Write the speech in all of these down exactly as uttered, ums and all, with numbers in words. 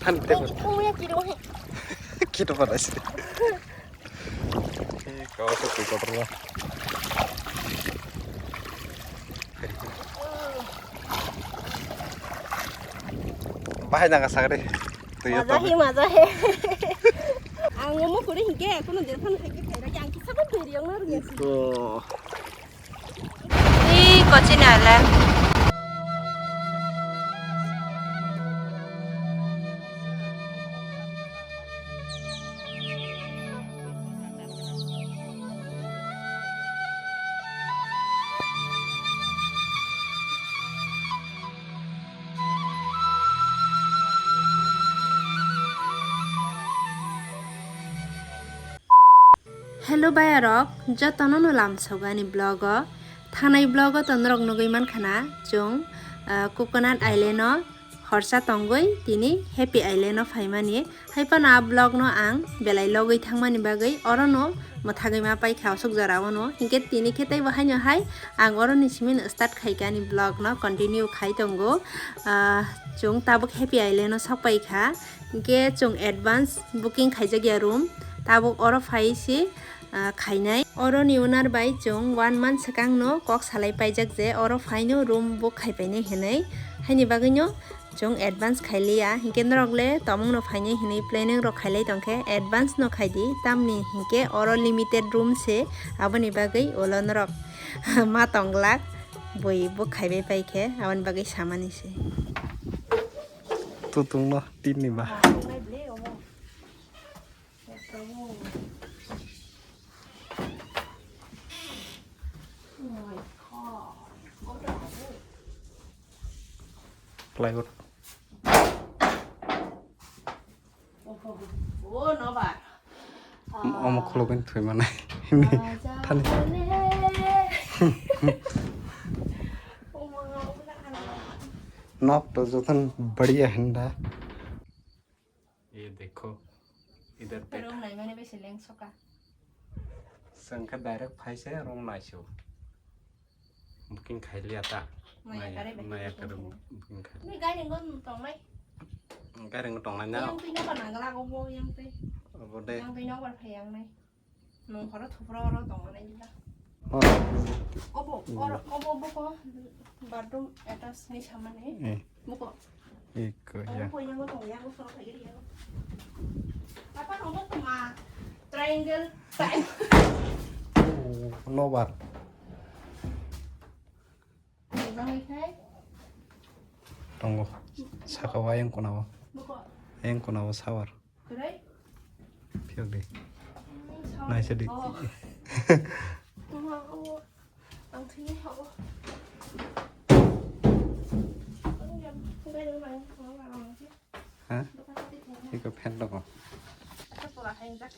Ani table. Kito pada sih. Kau tu kau pernah. Bahai nang asakre. Tuyo maza to. He, maza he. Ang omo kore hingke, kono derphano hingke khairok ang kisa ko deri ang na rungya. Iko. Ih, Cochin Island. Hello bayarok, jotono no lamsogani vlog o. Thanai vlog o to norok nugui mankha na chwng, ah, Coconut Island o horsa tongoi tini Happy Island o phaimani. Haiphano a vlog no ang belai logoi thangmani bagwi oro no mwthagwi ma paikha osok jora o no. Hinkhe tini khe teibo haino hai ang oro ni simi no start khaikha ani vlog no continue khai tongo. Ah, chwng tabuk Happy Island o sok paikha. Hinkhe chwng advance booking khaijak ya room, tabuk oro phai se, ah, khainai. Oro ni owner bai chwng one month swkang no kok salai paijak je oro phai no room book khai painai hinwi, haini bagwi no chwng advance khai liya. Hinkhe norok le tomung no phainai hinwi planning rok khailai tongkhe advance no khai di, tamni hinkhe oro limited room se, aboni bagwi ulo norok ma tong glak bui book khaibai paikhe, aboni bagwi samani se. Tutung no tin ni ba. Plywood. Oh, no ba. Omo khulugwini thwi mane. Thani. Nok to joton badhiya hinda. Ye dekho, idhar pe. Room nai mane besi lengsoka. Sengkha direct phaise room naisio. Booking khai liya ta. Maya kare bai. Maya kare booking khai. Ni gairing gon tongnai. Gairing tongnai na. Yang tui na ba nangla go bo yang tui. Obo de. Yang tui na ba phai yang nai. Nung khoro thupra oro tong mani jila. Oh. Obo, oro, obo, obo ko bathroom attach ni samani. Eh. Buko. Iko, ya. Obo ko yang tong, yang soro khairi yang. Papa, obo ko ma triangle type. Oh, no bar. Jangai khai. Tongo. Saka wa yang kona wa. Buko. Yang kona wa sawar. Kwrwi? Phiyok di. Hmm, sorry. Naisa di. Oh. Mama, oh. Ang thwini hago. Ang yan, ang yan, ang yan, ang yan. Ha? Iko fan dong. Ata pura henjak.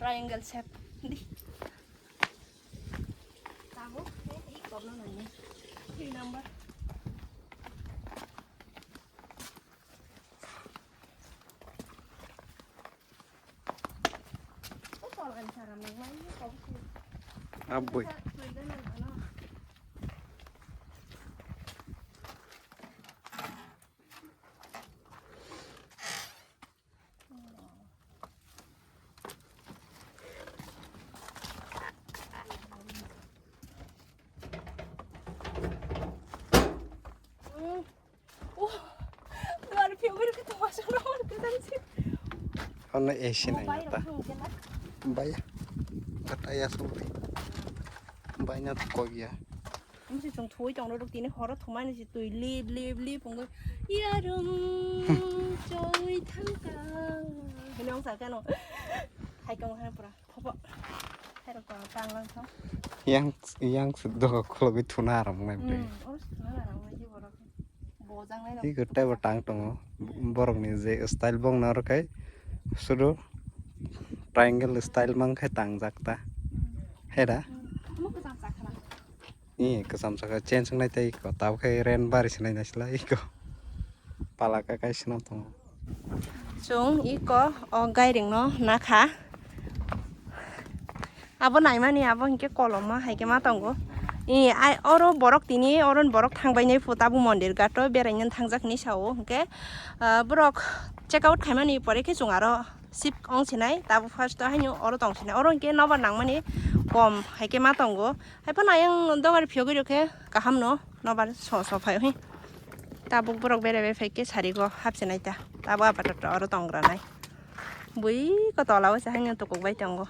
Triangle shape. Di. Tabo, eh, iko no nanya. Three number. Aboi. Oh, luar view gue gitu masuk rumah kita sih. Ono A C nai ta. Bai. Kata ya sumai. Bai na ko ya. Mesti cung thui tong rok tini horo thumai ni si tui lip lip lip ungui. Yarum choi thangka. Ini ong sakano. Hai kong hai pura. Thobo. Hai rok tang lang thong. Yang yang sudo ko khulogwi thuna aram nai bre. Hmm, oro thuna aram nai borok. Iko teibo tang tongo. Borokni je style bongno oro khe sudu triangle style mang khe tangjak ta. Hera? Ih, kwcham saka change wngnai tei iko. Tabukhe ren bari se naina sila iko. Palaka kaisa no tongo. Chwng iko o gairing no nakha. Abo naimani abo hinkhe koloma hai khe ma tongo. I, ai, oro borok tini, oro borok thangbainai pho tabuk mondir ghato beraina thangjak hinwi sao. Hinkhe, ah, borok check out khaimani pore khe chwng aro shift wng sinai, tabuk first o haino oro tong sinai, oro hinkhe nobar nangmani kom hai khe ma tongo. Hai phano ayang dogar phiyogwi rw khe kaham no nobar so so phai hi. Tabuk borok berai bai phai khe sari go hap sinai ta, tabuk apatot oro tong granai. Bui ko tola o se haino tukuk bai tongo.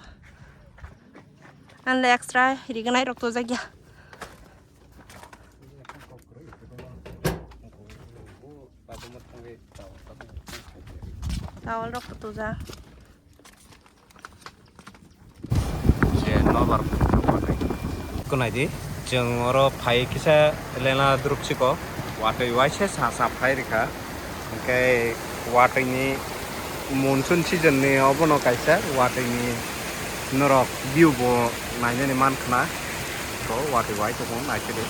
Ang le extra rignai rok to jagya. Towel rok to tuja. Je nobar kunai di, chwng oro phai kisa lena drupsiko watwi waisa sa sa phai rikha, hwnkhe watwini monsoon season ni obono kaisa watwini norok view bo nainani mankhna. To watwi wai tongmung naikhe de.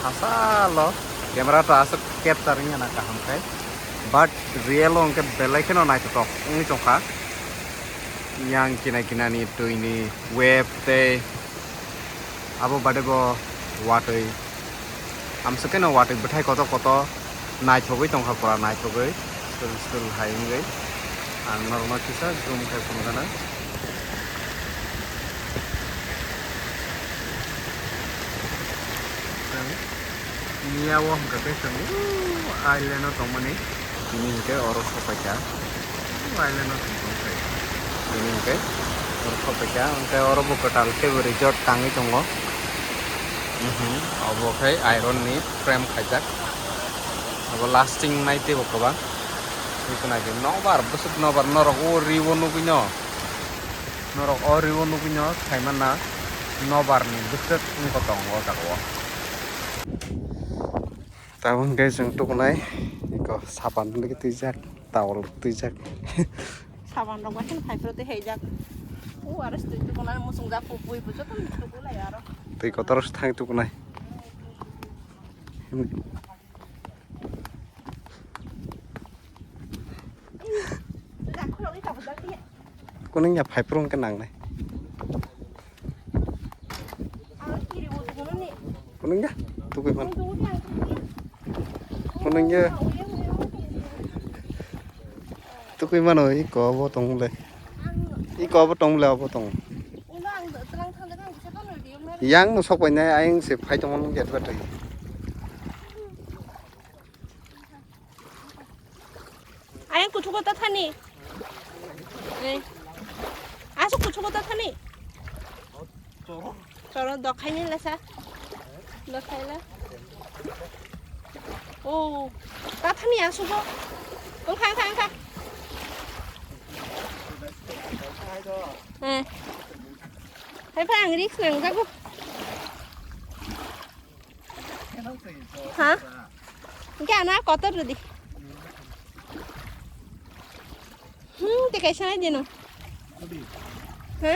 Hachalo camera ta aswk capture wngya na kaham khe, but real o hwnkhe belai kheno naithothok wngwi tongkha. Yang kina kina ni twi ni wave tei abo bade bo watwi. Amswk khe no watwi bwthai kotor kotor naithogwi tongkha pura naithogwi. Swrwng swrwng hai wngwi ang norokno kisa zoom khe phunukgana. Niya o hwnkha khe chwng island o tongmani. Tini hwnkhe oro sopaikha. Island o tong tong khe. Tini hwnkhe oro sopaikha. Hwnkhe oro bo kwtal teibo resort tangwi tongo. Mhm. Obo khe iron ni frame khaijak. Abo lasting nai teibo kwbang. Twi khwnai di nobar bwswk nobar norok o ri o nugwi no. Norok o ri o nugwi no khaimana nobar ni bwswk wngkha tongo o jaga o. Tabuk hwnkhe chwng tukunai iko sapan rwgwi twijak, towel rok twijak. Sapan rok bai kheno phaiphuru tei haijak. O aro se twi tukunai muchungjak, pupui bo jotono tukulai aro. Twi kotor se thang tukunai. Kunung ya phaiphuru hwnkhe nangnai. Kunung ya tukui phano. Kunung ya tukui mano iko obo tong le. Iko obo tong le obo tong. Yang no sok pai nai ayang se phai tong mano ya thwa thai. Ayang kuchugo ta thani. Eh. Asu kuchugo ta thani. Choro dokhaini lasa. Dokhaila. Oh, ta thani asugo. Ongkha, ongkha, ongkha. Eh. Hai pa ang risk nang jago. Ha? Hwnkhe ano kotor rwdi. Hmm, tei kaisa nai dino. Ha?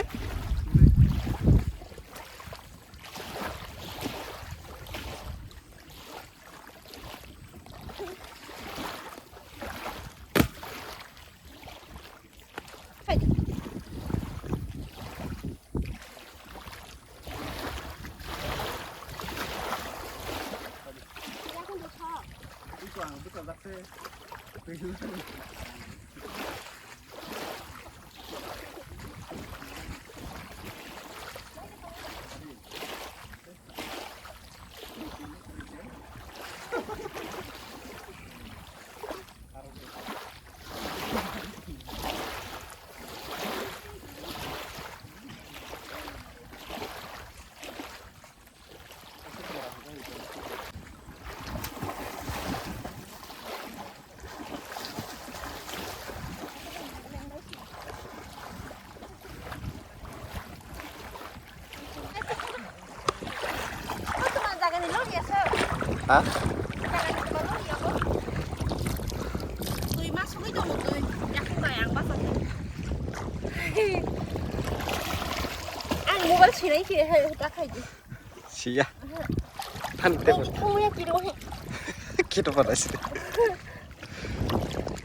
Ha? Ang mobile sinai khe hai ta khai di. Siya. Than te. Thangya kiro he. Kiro pada sih.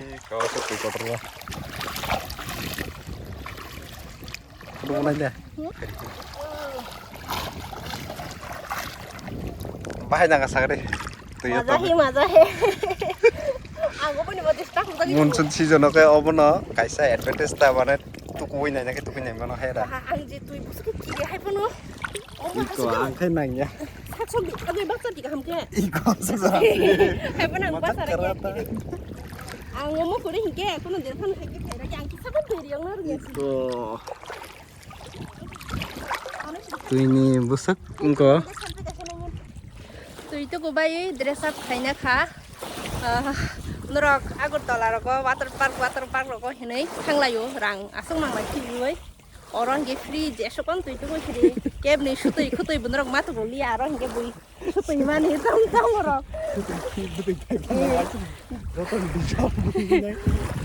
Eh, kau tuh kau terus. Kudu mulai deh. Bahai jangan sakit deh. Tuh ya. Maza he, maza he. Aku pun mau Monsoon season o khe obono kaisa advantage ta mane tukuwi naina khe tukuwi nai mano hai da. Ang je twi busu khe kiri hai bono. Iko ang khai nangya. Sakso bi, abo baksa bi kaham khe. Iko sa. Hai bono ang baksa ra khe. Ang omo kore hinkhe, kono din phano hai khe khaira khe ang kisa ko beri ang na rungya. Iko. Twini bwswk wngkha. Twi tukubai dress up khaina kha. Ah, norok Agartala rogo water park, water park rogo hinwi thanglaio, rang aswk manglai khibiui. Oro hinkhe free jesokon twi tukui khiri kebni sutwi khutwi bo norok ma tukuliya, aro hinkhe bui Sutwi mani tong tong oro. Joto ni bijap bujinai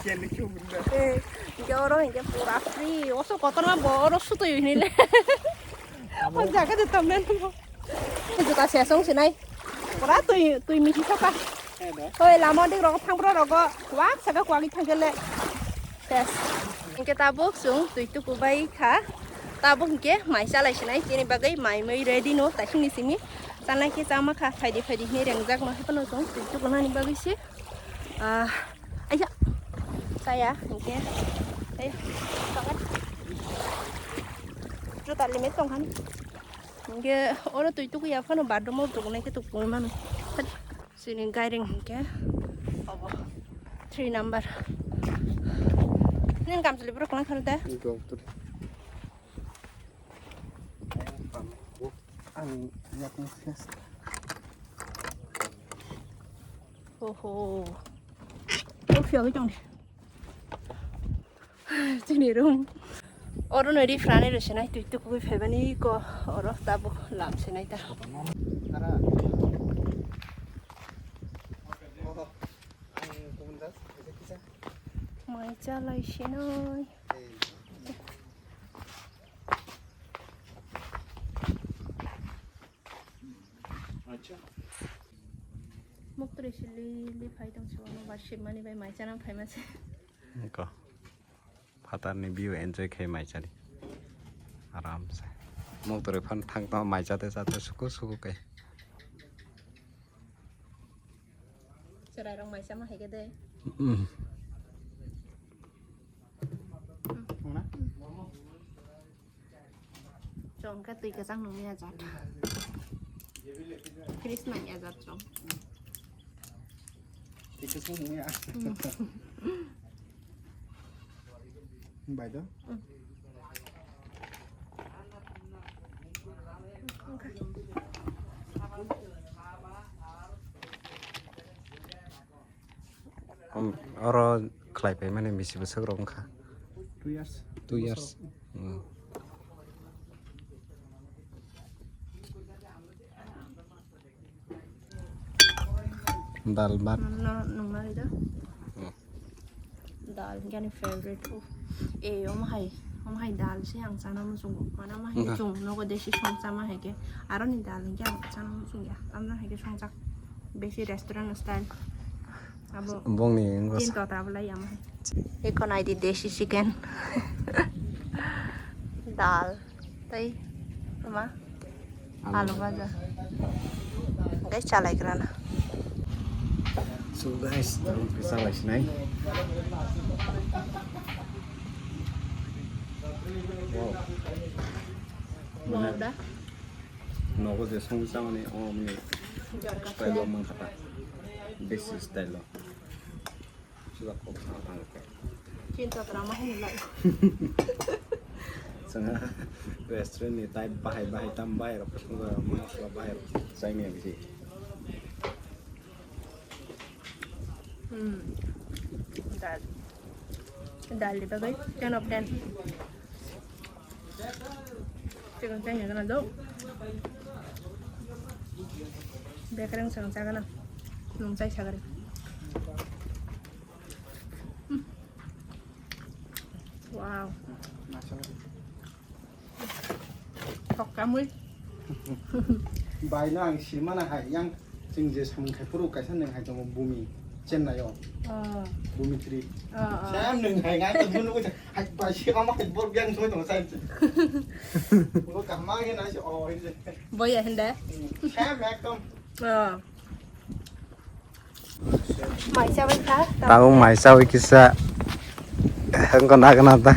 kele kyo bunda. Eh, hinkhe oro hinkhe pura free. Oso kotorma bo oro sutwi hinile. O jaga de tong nai. Juta sesong sinai. Pura twi, twi misi sapa. Oi, lama dik rogo thang bro rogo. Kwak saka kwagwi thang kele. Yes. Hinkhe tabuk chwng twi tukubai kha. Tabuk hinkhe mai chalai sinai. Chini bagwi mai mui ready no. Taisingni simi. Chanai khe chama kha, phaidi phaidi hinwi rengjak no, haphano chwng twi tukunani bagwi se. Ah, aiya. Chaya, hinkhe. Aiya. Juta limit tong hani. Hinkhe oro twi tukuya phano bathroom o tukunai khe tukunai mano. Chini gairing hinkhe. Obo. Three number. Nini kamchwlwi borok kwlwng kharo da? Ang yakni face. Oho. O phiyogwi tong di. Chini room. Oro no ri phrani ro sinai twi tukui phaibani ko oro tabuk lam sinai ta. Mai chalai sinai. Acha. Muktrwi sili li phai tong se, omo ba sibmani bai mai chana phaima se. Ko. Phatarni view enjoy khai mai chadi. Aram se. Muktrwi phan thang tong mai chate chate suku suku kai. Cherai rok mai chama hai khe de. Mm. Chwng khe twi kwchang nungya jat. Fridge nangya jat chwng. Twi kwchang nungya. Hmm. Bai do? Hmm. Om, oro khlai paimani bisi bwswk rok wngkha? Two years. Two years. Hmm. Dal bhat. No, no, no, no, no. Hmm. Dal, yani favorite. Uff. Eh, omo hai, omo hai dal se ang chana muchungo. Mana omo hai chwng nogo desi song chama hai khe. Aroni dal hinkhe ang chana muchungya. Tamjani hai khe songjak. Besi restaurant style. Abo bongni wngkha tin sa. Tota abo lai ama. Eko nai di desi chicken. Dal. Tei ama. Alu bhaja. Guys, chalai krana. So guys, tarung kisa lai sinai. Wow. Wow da. Nogo je song chamani o mani style o mankha ta. Besi style o. Sila kok sa tang ke. Chinta drama hin lai. Sanga restaurant ni type bahai bahai tam bahai rok song masla bahai rok chai ni bisi. Hmm. Dal. Dal di bagwi ten of ten. Chicken chai ni gana do. Bekereng chang chagana. Nung chai sagari. Hmm. Wow. Thok kamui. Bai no ang simana hai yang chwng je samung khai phuru kaisa nwng hai tongo bumi Chennai o. Oh. Bumi tri. Oh, oh. Sam nwng hai ngai to bunu hai bai si ama hai bor yang soi tongo sai. Bo kama ge nai si o. Boya hende. Sam ekdom. Oh. Mai chawi kha. Tabuk mai chawi kisa. Hengko na gana ta.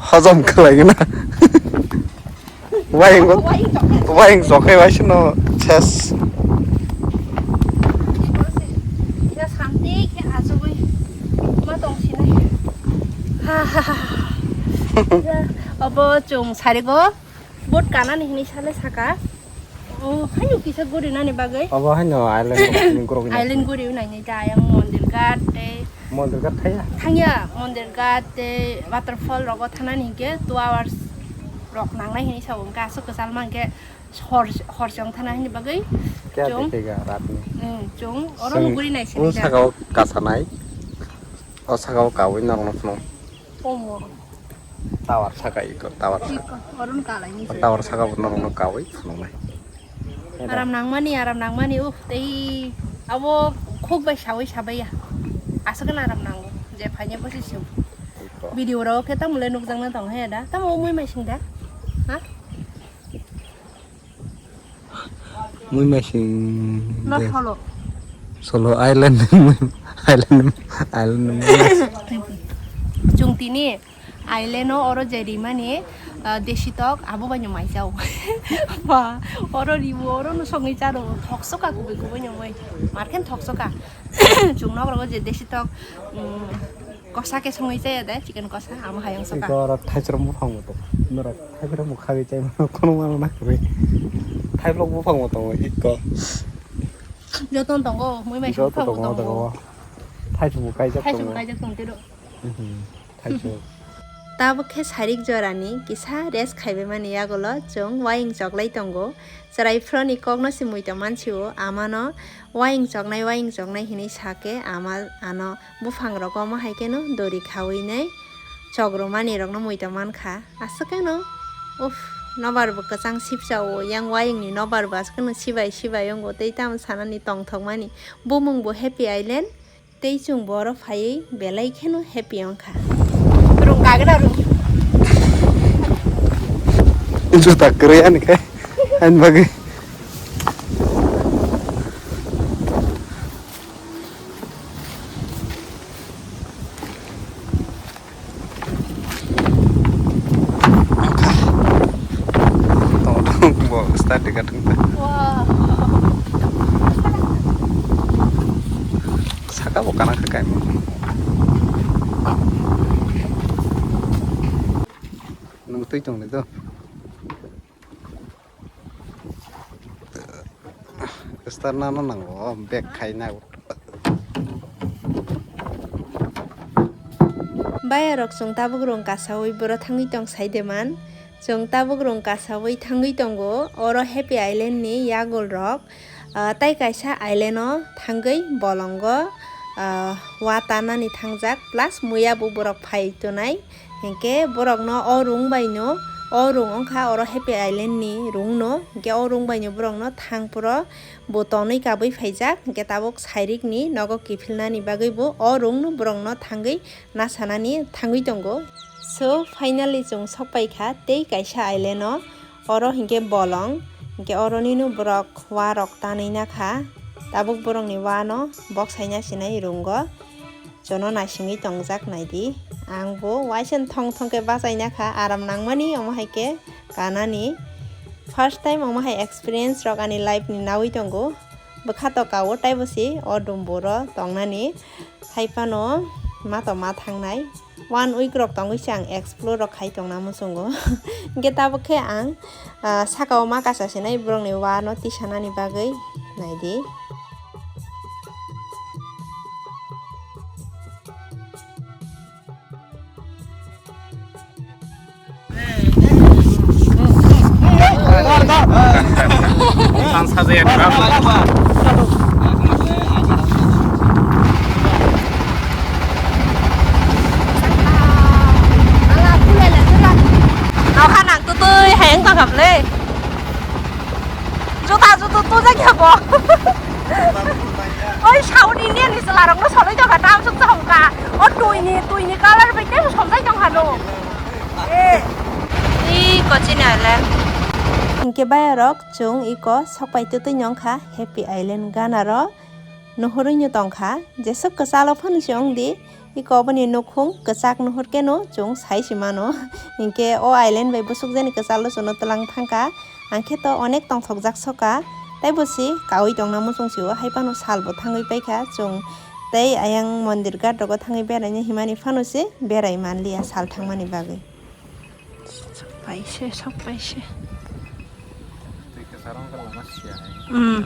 Hojom khlai gana. Wayang, wayang chokai waisino ses. Ya santi khe achugwi ma tong sinai. Ha, ha, ha, ha. Ya, obo chung sarigo. Bot kanani hinwi sale saka. Oh, haino kisa guri nani bagwi. Obo haino island ni gurok ni. Island guri nai ni da yang Mondir Ghat tei. Mondir Ghat thaya? Thangya, Mondir Ghat tei waterfall rogo thanani hinkhe two hours rok nangnai hinwi sao, hinkhe aswk kwchal mankhe hor, hor chwng thana hinwi bagwi. Kya chung, dekega rat ni? Hmm, chung oro nuguri nai sini da. Saka o kasanai. O saka o kawi norok no phunuk. Omo. Tower saka iko, tower saka. Iko, oron kalai ni. Tower saka bo norok no kawi phunuknai. Aram nangmani, aram nangmani, uh, tei abo khuk bai sawi sabai ya. Aswk no aram nango, je phaine bosi sio. Iko. Video rok khe tamo le nukjakna tong he da, tamo umui mai sing da? Ha? Mui masing. No de. Solo. Solo island, island, island. Chung tini island o oro je rimani, ah, desi tok abo bai no mai chao. Ba, oro ribo, oro no songwi charo, thoksoka kubui kubui no moi. Marken thoksoka. Chung nok rogo je desi tok, um, kosa ke songwi chaya de, chicken kosa, amo hayung soka. Iko oro thaichwrwng buphang bo tongo. Norok thaichwrwng bo khagwi chai mano, kono mano na kwrwi. Thaiblok buphang bo tongo, iko. Joto tongo, mui mai joto buphang bo tongo, tongo. Thaichwrwng bo kaijak tongo. Thaichwrwng kaijak tong tiro. Mhm. Thaichwrwng. Tabuk khe sarik jorani kisa rest khaibaimani yagulo chwng wayung choklai tongo. Chwrai phroni kokno se muitom mansio, amano wayung choknai, wayung choknai hinwi sakhe ama ano buphangrok omo hai kheno dori khawi nai chok rwmani rokno muitom mankha. Aswk kheno, uff, nobar bo kwchang sipsa o, yang wayungni nobar bo aswk kheno sibai sibai wngo tei tamo sanani tongthokmani. Bumung bo Happy Island. Tei chwng bo oro phaiwi belai kheno happy wngkha. Rung kagna rung. Juta kwrwi ani khe, ani bagwi. Tong tong bo start de gatong ta. Wow. Saka bo kana kha kaimo. Nung twi tong le do. Start nano nango, back khaina. Bayarok chwng tabuk rung kasawi boro thangwi tong sai de man. Chwng tabuk rung kasawi thangwi tongo, oro Happy Island ni yagul rok, ah, tai kaisa island o thangwi bolongo, ah, wa tanani thangjak, plus muya bo borok phai tonai. Hinkhe borokno o rung bai no, o rung wngkha oro Happy Island ni rung no, hinkhe o rung bai no borokno thang phuro bo tonwi kabwi phaijak, hinkhe tabuk sairik ni nogo kiphilnani bagwi bo o rung no borokno thangwi nasanani thangwi tongo. So finally chwng sokpai kha tei kaisa island o. Oro hinkhe bolong, hinkhe oronino borok warok tanwi nakha. Tabuk borokni wano bok saina sinai rungo. Jono naisingwi tongjak naidi. Ang bo waisa thong thong khe bachai nakha, aram nangmani omo hai khe kanani. First time omo hai experience rok ani life ni nawi tongo. Bwkha to kao taibo se o dumburo tongnani. Hai phano ma to ma thangnai. One week rok tongwi se ang explore rok khai tongna muchungo. Hinkhe tabuk khe ang, ah, saka o ma kacha sinai borokni wano tisanani bagwi naidi. Ang sajaya. Nokha nang tutui hai wngkha kha bwle. Juta jutu tujak ya bo. Oi South Indian ni chwla rok no solai tongkha, tam suk chahum kha. O tui ni, tui ni colour bai tei somjai tongkha no. Eh. I kochini island. Hinkhe bayarok chwng iko sokpai twtwi nongkha Happy Island gana ro. Nuhurwi no tongkha, jeswk kwchalo phano se wngdi, iko boni nukhung kwchak nuhur keno chwng sai se mano. Hinkhe o island bai bwswk jani kwchalo chwngno twlang thangkha, angkhe to onek tongthokjak soka, taibo se kaui tongna muchung se o, hai phano salbo thangwi paikha chwng tei ayang mondir ghat rogo thangwi beraina himani phano se berai manliya sal thangmani bagwi. Sok paise, sok paise. Twi kwcharo wngkha lama siya hai. Hmm.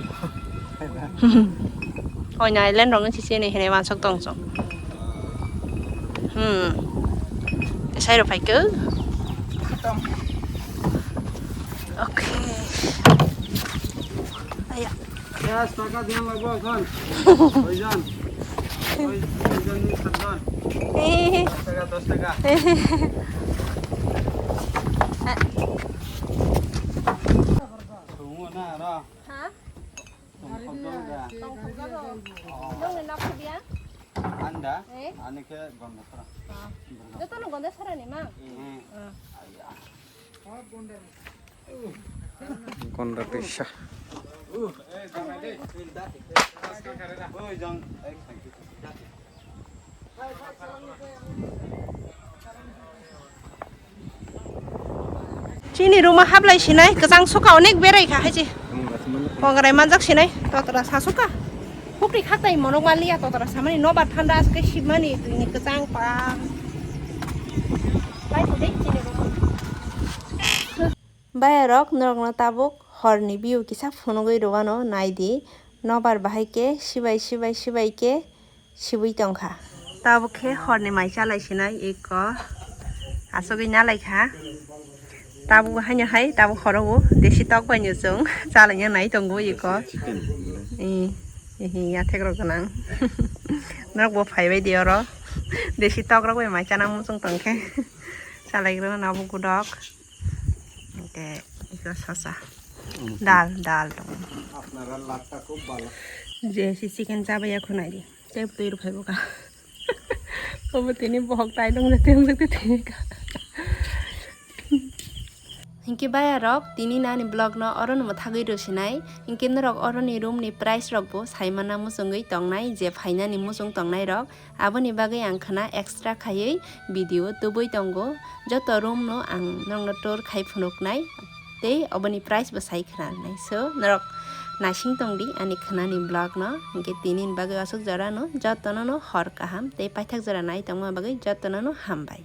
Oina island rok ni sisi ni hinwi wansok tong chwng. Hmm. Sai rw phaikhe. Okay. Aya. Yes, taka diyan lagbo akhon. Hoijan. Hoijan ni satjan. Eh. Dos taka, dos taka. Eh. Sungo na ra. Ha? Tongthokjago da. Tongthokjago. Oh. Nongni nokho biya? Anda? Eh? Ani khe Gondasara. Ah. Jotono Gondasara ni ma? Hmm. Ah. Aya. Gonda Risa. Chini room o hablai sinai, kwchang suka onek berai kha hai se. Kongrai manjak sinai, totra sa suka. Hukri khatai monok maliya totra samani nobar thanda aske sibmani twini kwchang pa. Bai kudai chini room o. Bayarok norokno tabuk horni view kisa phunugwi rwano naidi, nobar bahai khe sibai sibai sibai khe sibui tongkha. Tabuk khe horni mai chalai sinai iko asugwi nalaikha. Tabuk haino hai tabuk horo o desi tok bai no chwng chalaina nai tongo iko. Chicken. I, i, yathek rok gwnang. Norok bo phaibai di oro. Desi tok rok bai mai chana muchung tongkhe. Chalaigrano nabo gudok. Hingke iko sosa. Dal, dal tong. Jesi chicken chabaiya khwnai di. Tei twi rw phaibo ka. Obo tini bohok tai dong jati wng jati tini ka. Hingke bayarok tini nani vlog no oro no mwthagwi rw sinai. Hingke norok oroni room ni price rok bo sai manna muchungwi tongnai je phainani muchung tongnai rok. Aboni bagwi ang khwna extra khaiwi video tubui tongo. Joto room no ang nokno tour khai phunuknai tei oboni price bo sai khwnanai. So, norok naising tongdi ani khwnani vlog no. Hingke tini ni bagwi aswk jora no jotono no hor kaham tei paithak jora nai tongma bagwi jotono no hambai.